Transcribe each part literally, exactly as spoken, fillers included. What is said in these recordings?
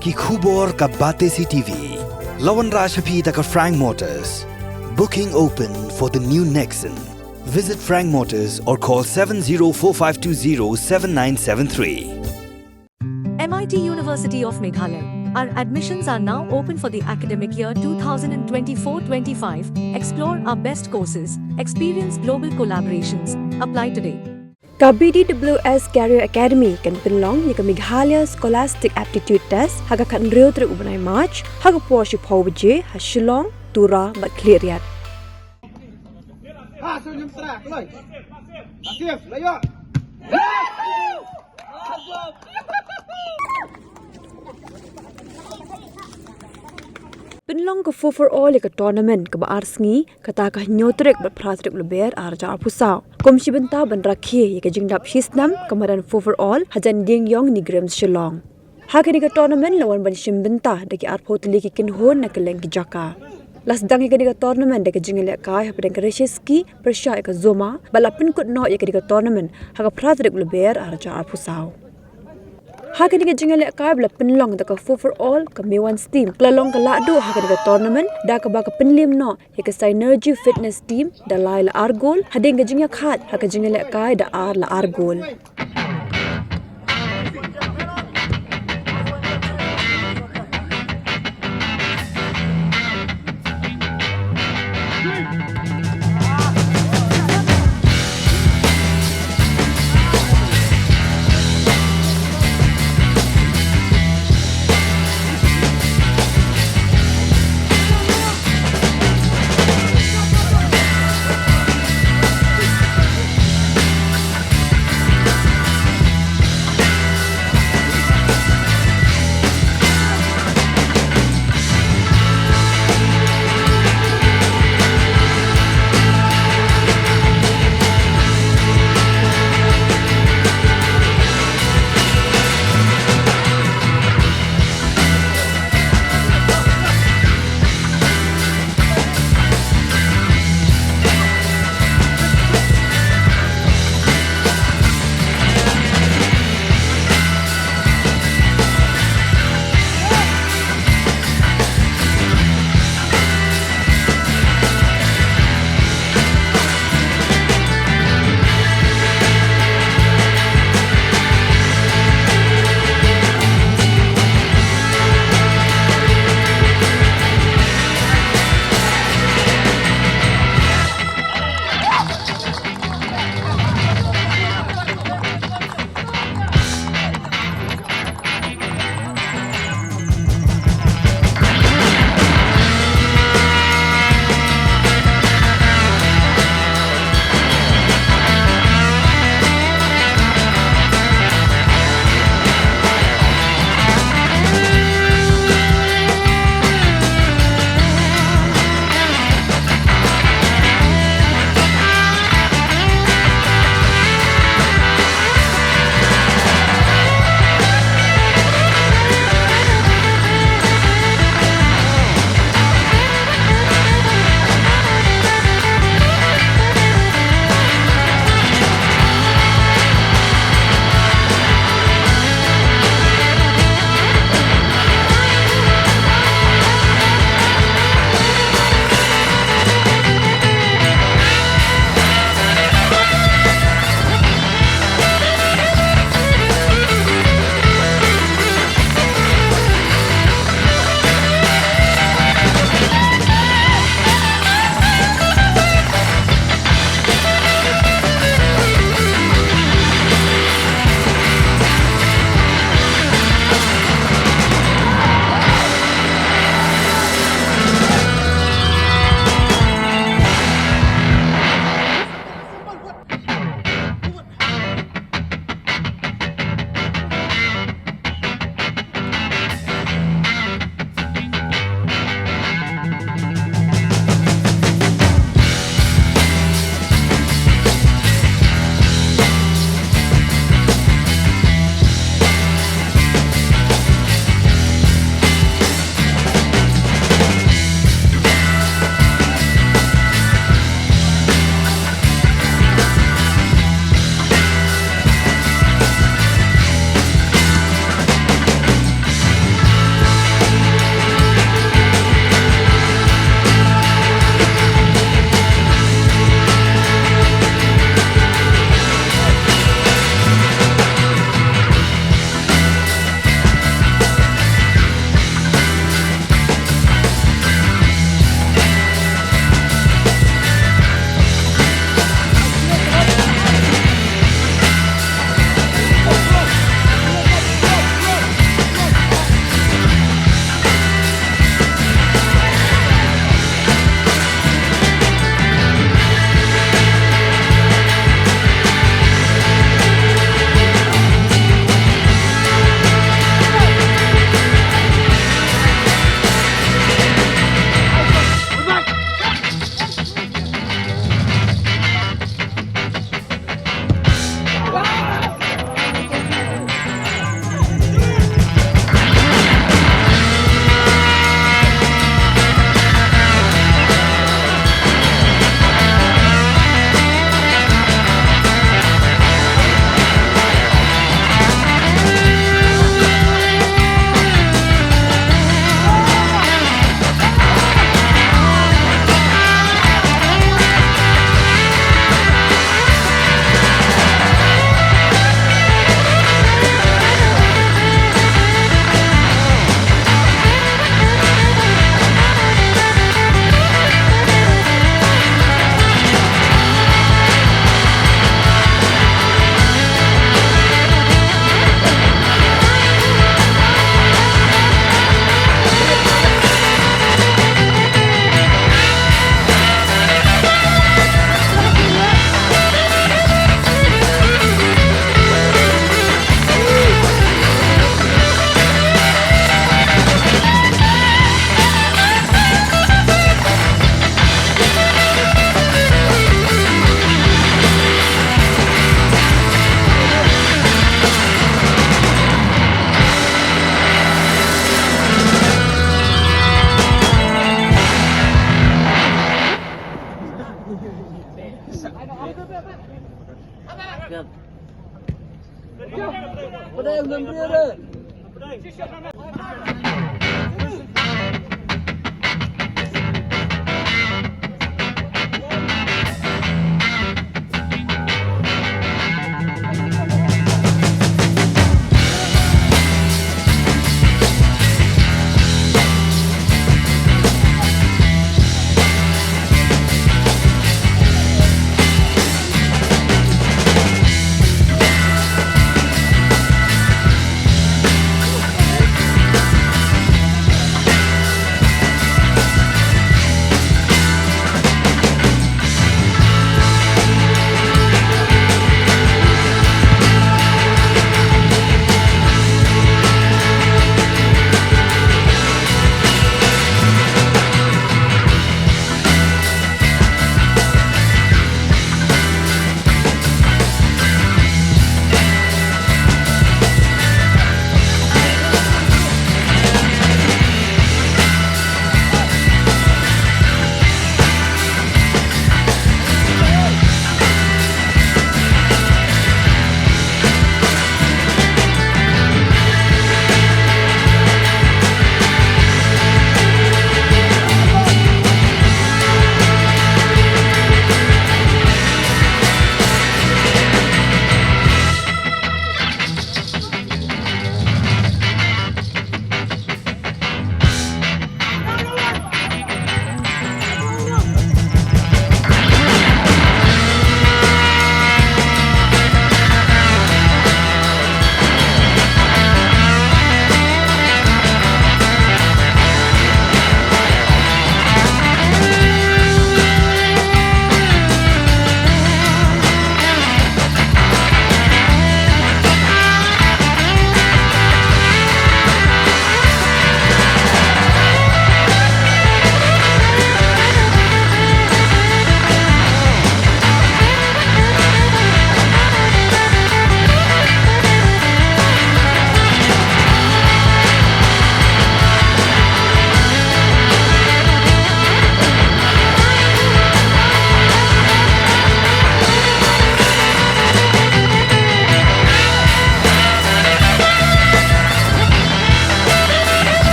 Ki khubor ka Batesi T V. La wanrah sha phi da ka Frank Motors. Booking open for the new Nexon. Visit Frank Motors or call seven zero four five two zero seven nine seven three. M I T University of Meghalaya. Our admissions are now open for the academic year two thousand twenty-four twenty-five. Explore our best courses, experience global collaborations. Apply today. Ka B D W S Career Academy kan pynlong ïa ka Meghalaya Scholastic Aptitude Test ha ka khathynriew tarik u bnai March ha ka por shiphew baje ha Shillong, Tura bad Khliehriat. Pynlong ka four for all ïa ka tournament kaba ar sngi, kata ka hynñiew tarik bad phra tarik u Lber arhajar arphew saw. Kum shi bynta ban rakhe ïa ka jingdap shisnem ka madan four for all hajan dieng ïong NEIGRIHMS Shillong. Ha kane ka tournament la wan ban shim bynta da ki arphew tylli ki kynhun na kylleng ki jaka. La sdang ïa kane ka tournament da ka jingïalehkai hapdeng ka Rishis ki pyrshah ïa ka Zoma, bad la pynkut noh ïa kane ka tournament ha ka phra tarik u Lber arhajar arphew saw. Ha kane ka jingïalehkai ba la pynlong da ka four for all, ka Mewans team ka la long ka lahduh ha kane ka tournament da kaba ka pynliem noh ïa ka Synergy Fitness team da lai la ar gol, hadien ka jingïakhaid ha ka jingïalehkai da ar la ar gol.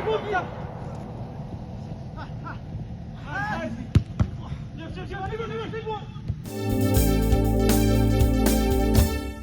Remove your